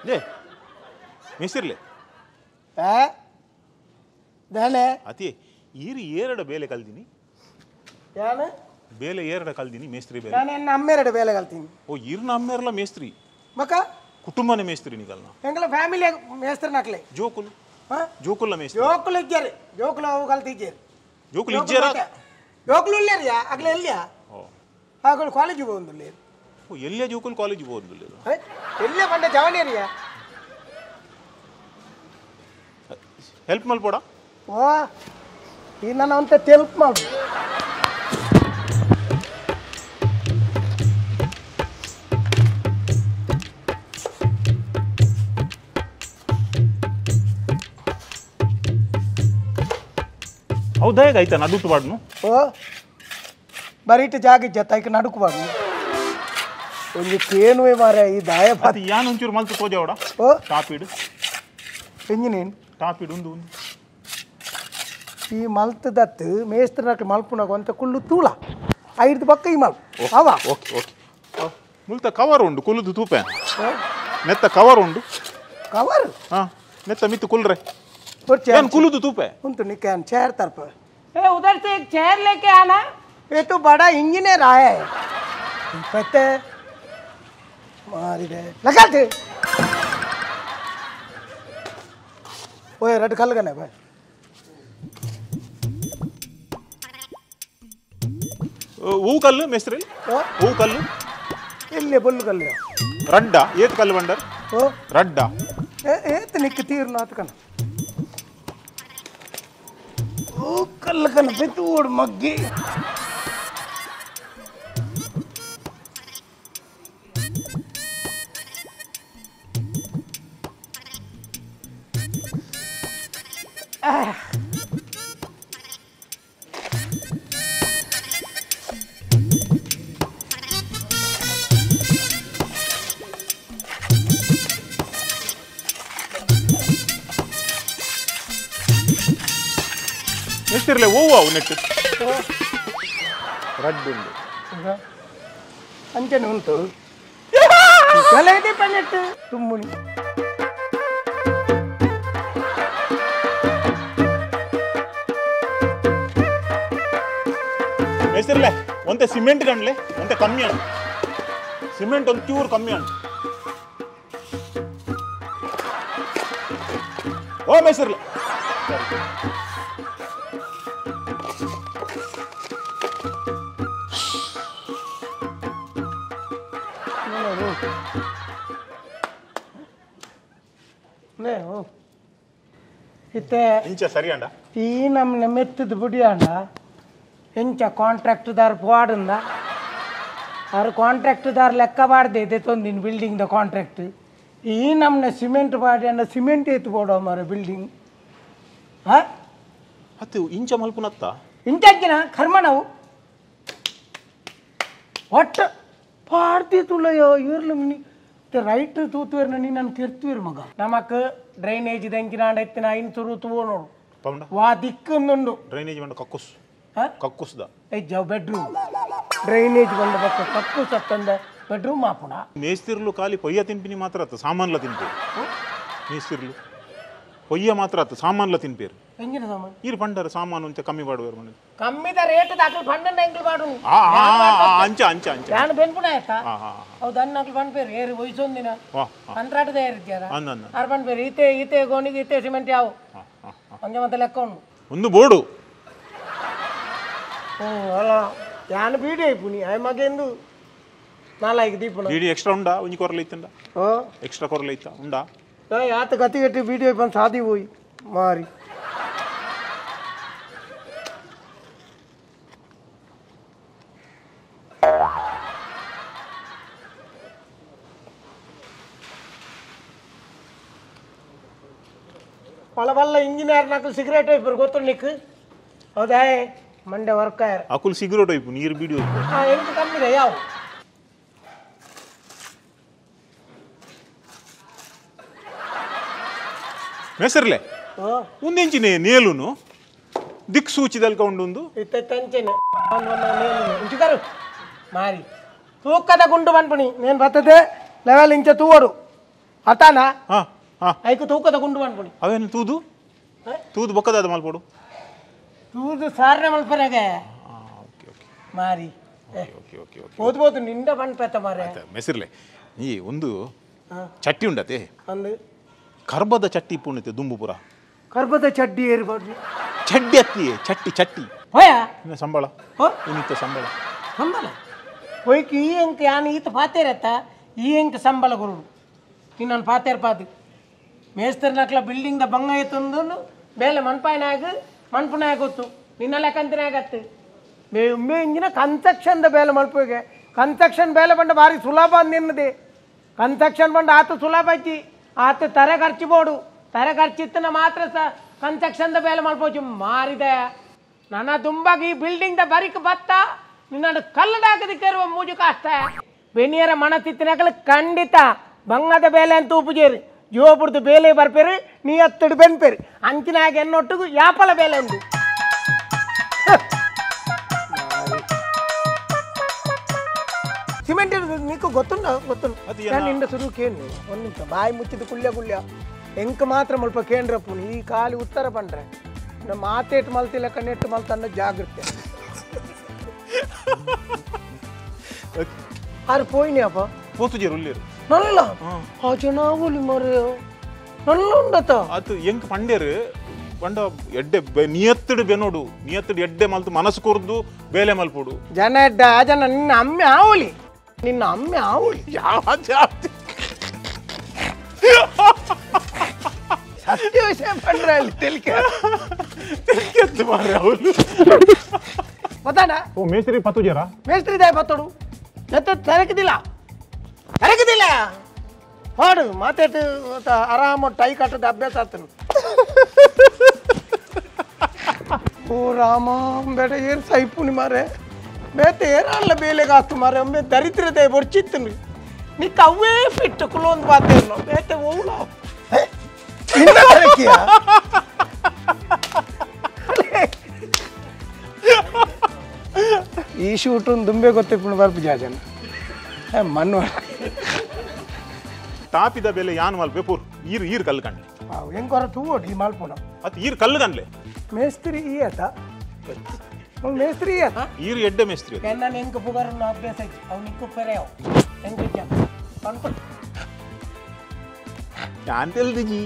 ಲೇ ಮೇಸ್ತಿರ್ಲೆ ಆ ದಾನೆ ಅತಿ ಈರು ಏರಡ ಬೇಲೆ ಕಲ್ದಿನಿ ಯಾನು ಬೇಲೆ ಏರಡ ಕಲ್ದಿನಿ ಮೇಸ್ತ್ರಿ ಬೇಲೆ ನಾನು ಎನ್ನ ಅಮ್ಮೆರಡ ಬೇಲೆ ಕಲ್ತೀನಿ ಓ ಈರ್ನ ಅಮ್ಮೆರಲ ಮೇಸ್ತ್ರಿ ಮಕ್ಕ ಕುಟುಂಬನೇ ಮೇಸ್ತ್ರಿ ನಿಗಲ್ನ ಎಂಗಲ ಫ್ಯಾಮಿಲಿ ಮೇಸ್ತ್ರಿ ನಕ್ಲೆ ಜೋಕುಲು ಜೋಕುಲ ಮೇಸ್ತ್ರಿ ಜೋಕುಲು ಇಜ್ಜಾರಿ ಜೋಕುಲು ಅವು ಕಲ್ತಿಜ್ಜಾರಿ ಜೋಕುಲು ಇಜ್ಜಾರ ಜೋಕುಲು ಇಲ್ಲೇರಿಯಾ ಅಗ್ಲೆ ಎಲ್ಲಿಯಾ ಓ ಅಗಲು ಕಾಲೇಜಿಗೆ ಹೋಗುದಿಲ್ಲ ಓ ಎಲ್ಲಿಯ ಜೋಕುಲು ಕಾಲೇಜಿಗೆ ಹೋಗುದಿಲ್ಲ ಎಲ್ಲೇ ಬಂದ ಜವನೇರಿಯಾ ಹೆಲ್ಪ್ ಮಲ್ಪೋಡ ಓ ಈ ನನ್ನ ಅಂತ ಹೆಲ್ಪ್ ಮಾಡು ಹೌದಾ ಆಯ್ತಾ ನಡುಟು ಬಾಡ್ನು ಓ ಬರೀಟ್ ಜಾಗ ಜತ್ತಾಯ್ಕ ನಡುಕು ಬಾಡ್ನು ಒಂದು ಕೇನುವೆ ಮಾರ ಈ ದಾಯ ಅದು ಯಾನ್ ಒಂಚೂರು ಮಲ್ತು ತೋಜಾವಡ ಓ ಟಾಪಿಡು ಎಂಜಿನೇನು ಟಾಪಿಡು ಒಂದು ಒಂದು ಈ ಮಲ್ತದತ್ತು ಮೇಸ್ತ್ರನಕ್ಕೆ ಮಲ್ಪುನಾಗ ಅಂತ ಕುಳ್ಳು ತೂಳ ಐದು ಪಕ್ಕ ಈ ಮಲ್ ಅವ ಓಕೆ ಓಕೆ ಮುಲ್ತ ಕವರ್ ಉಂಡು ಕುಲ್ಲುದು ತೂಪೆ ನೆತ್ತ ಕವರ್ ಉಂಡು ಕವರ್ ಹಾಂ ನೆತ್ತ ಮಿತ್ತು ಕುಲ್ರೆ यान कुलू तो तू पे उन तो निकान चेयर तरफ ए उधर से एक चेयर लेके आना ये तो बड़ा इंजीनियर आया है पते मारी दे लगा दे ओए रेड कलर करना भाई वो कलर मिस्त्री वो कलर इल्ले बोल कलर रड्डा ये तो कलर बंडर ओ रड्डा ए ए तो निक तीर ना तो करना ಕಲ್ಲಕನ ಬೆತ್ತೋಡು ಮಗ್ಗಿ ಮೇಸ್ತಿರ್ಲೆ ಓವು ಅವು ನೆಟ್ಟು ರಡ್ಡು ಉಂಡು ಅಂಚನೆ ಉಂಟು ಪನ್ನೆಟ್ಟು ತುಮ್ಮುನಿ ಮೇಸ್ತಿರ್ಲೆ ಒಂತೆ ಸಿಮೆಂಟ್ ಗಂಡ್ಲೆ ಒಂತೆ ಕಮ್ಮಿ ಅಣ್ಣ ಸಿಮೆಂಟ್ ಒಂದು ಚೂರು ಕಮ್ಮಿ ಅಣ್ಣ ಓ ಮೇಸ್ತಿರ್ಲೆ ಇತ್ತೆ ಇಂಚ ಸರಿ ಅಂಡ ಈ ನಮ್ಮನೆ ಮೆತ್ತದ ಬುಡಿ ಅಂಡ ಎಂಚ ಕಾಂಟ್ರಾಕ್ಟ್ದಾರ್ ಪೋಡಂದ ಅವ್ರು ಕಾಂಟ್ರಾಕ್ಟ್ದಾರ್ ಲೆಕ್ಕ ಬಾಡ್ದೆ ಇದೆ ತೊಂದಿನ ಬಿಲ್ಡಿಂಗ್ the contract ಈ ನಮ್ಮನೆ ಸಿಮೆಂಟ್ ಬಾಡಿ ಅಂಡ ಸಿಮೆಂಟ್ ಏತು ಬೋಡೋ ಮಾರ ಬಿಲ್ಡಿಂಗ್ ಹಾಂ ಅದು ಇಂಚ ಮಲ್ಪುನತ್ತ ಇಂಚಂಚಿನ ಕರ್ಮ ನಾವು ಒಟ್ಟು ಪಾಡ್ತಿ ತುಳಯೋ ಇರ್ಲು ಮಿನಿ ರೈಟ್ ತೂತುವೇರ್ನ ನೀ ನಾನು ಕೆರ್ತುವೇರು ಮಗ ನಮಕ್ ಡ್ರೈನೇಜ್ ದಂಕಿನಾಂಡ ಎತ್ತಿನ ಐನ್ ತುರು ತೂವೋ ನೋಡು ವಾ ದಿಕ್ಕಂದುಂಡು ಡ್ರೈನೇಜ್ ಬಂಡ ಕಕ್ಕುಸ್ ಕಕ್ಕುಸ್ದ ಜಾವ್ ಬೆಡ್ರೂಮ್ ಡ್ರೈನೇಜ್ ಬಂಡ ಬಕ್ಕ ಕಕ್ಕುಸ್ ಅತ್ತಂದ ಬೆಡ್ರೂಮ್ ಆಪುಣ ಮೇಸ್ತಿರ್ಲು ಖಾಲಿ ಪೊಯ್ಯ ತಿನ್ಪಿನಿ ಮಾತ್ರ ಅತ್ತ ಸಾಮಾನ್ಲ ತಿನ್ಪೇರು ಮೇಸ್ತಿರ್ಲು ಪೊಯ್ಯ ಮಾತ್ರ ಅತ್ತ ಸಾಮಾನ್ಲ ತಿನ್ಪೇರು ಎಂಜಿನ ಸಾಮಾನು ಈರು ಪಂಡರ ಸಾಮಾನು ಅಂತ ಕಮ್ಮಿ ಬಾಡುವೇರು ಮನೆ ಕಮ್ಮಿದ ರೇಟ್ ದಾಖಲು ಪಂಡನ ಎಂಗ್ಲು ಬಾಡು ಅಂಚ ಅಂಚ ಅಂಚ ನಾನು ಬೆನ್ಪುಣ ಆಯ್ತಾ ಹೌದು ಅನ್ನ ಅಕ್ಲು ಪಂಡ್ಪೇರು ಏರು ವಯಸ್ಸೊಂದಿನ ಕಂತ್ರಾಟದ ಏರಿದ್ಯಾರ ಆರು ಪಂಡ್ಪೇರು ಈತೆ ಈತೆ ಗೋಣಿಗೆ ಈತೆ ಸಿಮೆಂಟ್ ಯಾವ ಒಂಜೆ ಮತ್ತೆ ಲೆಕ್ಕ ಉಂಡು ಒಂದು ಬೋರ್ಡು ಓ ಅಲ್ಲ ಯಾನು ಬೀಡಿ ಐಪುನಿ ಆಯ್ ಮಗೆಂದು ನಾಲಾಯ್ಕೆ ದೀಪುನ ಬೀಡಿ ಎಕ್ಸ್ಟ್ರಾ ಉಂಡಾ ಒಂಜಿ ಕೊರಲೆ ಇತ್ತಂಡ ಓ ಎಕ್ಸ್ಟ್ರಾ ಕೊರಲೆ ಇತ್ತ ಉಂಡಾ ಯಾತ ಗತಿ ಗಟ್ಟಿ ಬೀಡಿ ಐಪನ್ ಸಾದಿ ಹೋಯ್ ಮಾರಿ ಪಲವಲ್ಲ ಇಂಜಿನಿಯರ್ ನಾಕು ಸಿಗರೇಟ್ ಐಪುರು ಗೊತ್ತು ನಿಕ್ ಹೌದಾ ಮಂಡೆ ವರ್ಕ್ ಆಯರ್ ಅಕುಲ್ ಸಿಗರೇಟ್ ಐಪು ನೀರು ಬೀಡಿ ಐಪು ಹಾಂ ಎಂತ ಕಮ್ಮಿದೆ ಯಾವ ಮೇಸರ್ಲೆ ಒಂದೆಂಚಿನೇ ನೇಲುನು ದಿಕ್ಸೂಚಿದಲ್ಲಿ ಉಂಡು ಇತ್ತ ತಂಚೆನೆ ಉಂಚುಕಾರು ಮಾರಿ ತೂಕದ ಗುಂಡು ಬನ್ಪುಣಿ ನೇನು ಬರ್ತದೆ ಲೆವೆಲ್ ಇಂಚ ತೂವಡು ಅತಾನ ಹಾ ಹಾ ಐಕು ತೂಕದ ಗುಂಡು ಮನ್ಪುಣಿ ಅವೇನು ತೂದು ತೂದು ಬೊಕ್ಕದಾದ ಮಲ್ಪೋಡು ತೂದು ಸಾರನೆ ಮಲ್ಪರಾಗೆ ಓಕೆ ಓಕೆ ಮಾರಿ ಓಕೆ ಓಕೆ ಓಕೆ ಓದ್ಬೋದು ನಿಂದ ಪನ್ಪೆತ್ತ ಮಾರೆ ಮೆಸಿರ್ಲೆ ಈ ಒಂದು ಚಟ್ಟಿ ಉಂಡತೆ ಅಂದು ಕರ್ಬದ ಚಟ್ಟಿ ಪುಣಿತೆ ದುಂಬುಪುರ ಕರ್ಬದ ಚಡ್ಡಿ ಏರ್ಬೋದು ಚಡ್ಡಿ ಅತ್ತಿ ಚಟ್ಟಿ ಚಟ್ಟಿ ಹೋಯ ಇನ್ನು ಸಂಬಳ ಹೋ ಇನ್ನಿತ್ತ ಸಂಬಳ ಸಂಬಳ ಹೋಯ್ಕ್ ಈ ಅಂಕ ಯಾನ್ ಈತ ಪಾತೇರತ್ತ ಈ ಅಂಕ ಸಂಬಳ ಕೊರುಡು ಇನ್ನೊಂದು ಪಾತೇರ್ ಪಾತು ಮೇಸ್ತರ್ನಕ್ಲ ಬಿಲ್ಡಿಂಗ್ the ಬಂಗ ತಂದು ಬೇಲೆ ಮನ್ಪಾಯನಾಗ ಮನ್ಪುನಾಗ ಗೊತ್ತು ನಿನ್ನ ಲೆಕ್ಕಂತಿನಾಗತ್ತು ಮೇ ಇಂಜಿನ ಕನ್ಸ್ಟ್ರಕ್ಷನ್ the ಬೇಲೆ ಮಲ್ಪೋಗೆ ಕನ್ಸ್ಟ್ರಕ್ಷನ್ ಬೇಲೆ ಬಂಡ ಭಾರಿ ಸುಲಭ ನಿನ್ನದೆ ಕನ್ಸ್ಟ್ರಕ್ಷನ್ ಬಂಡ ಆತ ಸುಲಭ ಐತಿ ಆತ ತರೆ ಖರ್ಚು ಬೋಡು ತರೆ ಖರ್ಚಿತ್ತನ ಮಾತ್ರ ಸ ಕನ್ಸ್ಟ್ರಕ್ಷನ್ the ಬೇಲೆ ಮಲ್ಪೋಚು ಮಾರಿದೆ ನನ್ನ ದುಂಬಾಗಿ ಈ ಬಿಲ್ಡಿಂಗ್ the ಬರಿಕ್ ಬತ್ತ ನಿನ್ನ ಕಲ್ಲಡಾಕದಿಕ್ಕಿರುವ ಮೂಜು ಕಾಸ್ತ ಬೆನಿಯರ ಮನತಿತ್ತಿನಕಲು ಖಂಡಿತ ಬಂಗದ ಬೇಲೆ ಅಂತ ಉಪಜೇರಿ ಜೋಬುಡ್ದು ಬೇಲೆ ಬರ್ಪೇರು ನೀ ಹತ್ತಿಡು ಬೆನ್ಪೇರು ಅಂಚಿನಾಗ ಎನ್ನೊಟ್ಟಿಗೂ ಯಾಪಲ ಬೇಲೆ ಉಂಟು ಸಿಮೆಂಟ್ ನೀಕು ಗೊತ್ತುಂಡ ಗೊತ್ತುಂಡು ನಾನು ನಿಂಡ ಸುರು ಕೇಳು ಒಂದು ನಿಮಿಷ ಬಾಯಿ ಮುಚ್ಚಿದ ಕುಳ್ಯ ಕುಳ್ಯ ಎಂಕ್ ಮಾತ್ರ ಮುಲ್ಪ ಕೇಂದ್ರಪ್ಪು ಈ ಖಾಲಿ ಉತ್ತರ ಪಂಡ್ರೆ ನಮ್ಮ ಮಾತೇಟ್ ಮಲ್ತಿಲ್ಲ ಕಣ್ಣೆಟ್ಟು ಮಲ್ತನ್ನ ಜಾಗ್ರತೆ ಆರು ಪೋಯಿನಿ ಅಪ್ಪ ಪೋತುಜೇರು ಉಳ್ಳೇರು ನಲ್ಲ ಆ ಜನ ಒಲಿ ಮರೆ ನಲ್ಲ ಉಂಡತ ಅದು ಎಂಕ್ ಪಂಡೇರು ಪಂಡ ಎಡ್ಡೆ ನಿಯತ್ತಿಡು ಬೆನೋಡು ನಿಯತ್ತಿಡು ಎಡ್ಡೆ ಮಲ್ತು ಮನಸ್ಸು ಕೊರ್ದು ಬೇಲೆ ಮಲ್ಪೋಡು ಜನ ಎಡ್ಡ ಆ ಜನ ನಿನ್ನ ಅಮ್ಮೆ ಆವಲಿ ನಿನ್ನ ಅಮ್ಮೆ ಆವಲಿ ಯಾವ ಜಾತಿ ಸತ್ಯ ವಿಷಯ ಪಂಡ್ರೆ ಅಲ್ಲಿ ತೆಲಿಕೆ ತೆಲಿಕೆ ಮಾರ್ರೆ ಅವಳು ಗೊತ್ತಾಡ ಓ ಮೇಸ್ತ್ರಿ ಪತ್ತುಜೇರಾ ಮೇಸ್ತ್ರಿ ದಾಯ ಪತ್ತೋಡು ಜೊತೆ ತೆರಕದಿಲ್ಲ ತೆರಕದಿಲ್ಲ ಪಾಡು ಮಾತಾಡು ಆರಾಮ ಟೈ ಕಟ್ಟದ ಅಭ್ಯಾಸ ಆತನು ಓ ರಾಮ ಬೇಡ ಏರ್ ಸೈಪುನಿ ಮಾರೆ ಬೇತೆ ಏರಲ್ಲ ಬೇಲೆ ಕಾಸ್ತು ಮಾರೆ ಒಮ್ಮೆ ದರಿದ್ರತೆ ಬೊಡ್ಚಿತ್ತು ನಿಕ್ಕ ಅವೇ ಫಿಟ್ ಕುಲೊಂದು ಪಾತೇನು ಬೇತೆ ಓಲ ಈ ಶೂಟು ದುಂಬೆ ಗೊತ್ತಿಪ್ಪುಂಡು ಬರ್ಪು ಜಾಜನ ಮಣ್ಣು ಟಾಪಿದ ಬೆಲೆ ಯಾನ್ ಮಲ್ಪೆ ಪೂರ್ ಈರು ಈರು ಕಲ್ಲು ಕಂಡ್ಲೆ ಹೆಂಗ್ ಹೊರ ತೂವೋಡು ಈ ಮಲ್ಪುನ ಅದು ಈರು ಕಲ್ಲು ಕಂಡ್ಲೆ ಮೇಸ್ತ್ರಿ ಈ ಆತ ಮೇಸ್ತ್ರಿ ಆತ ಈರು ಎಡ್ಡೆ ಮೇಸ್ತ್ರಿ ನಾನು ಹೆಂಗೆ ಪುಗಾರನ್ನು ಅಭ್ಯಾಸ ಐತಿ ಅವ್ನು ನಿಕ್ಕು ಪೆರೆಯವ್ ಹೆಂಗೆ ಪನ್ಪು ഞാൻ തെಲ್ದಿಜಿ.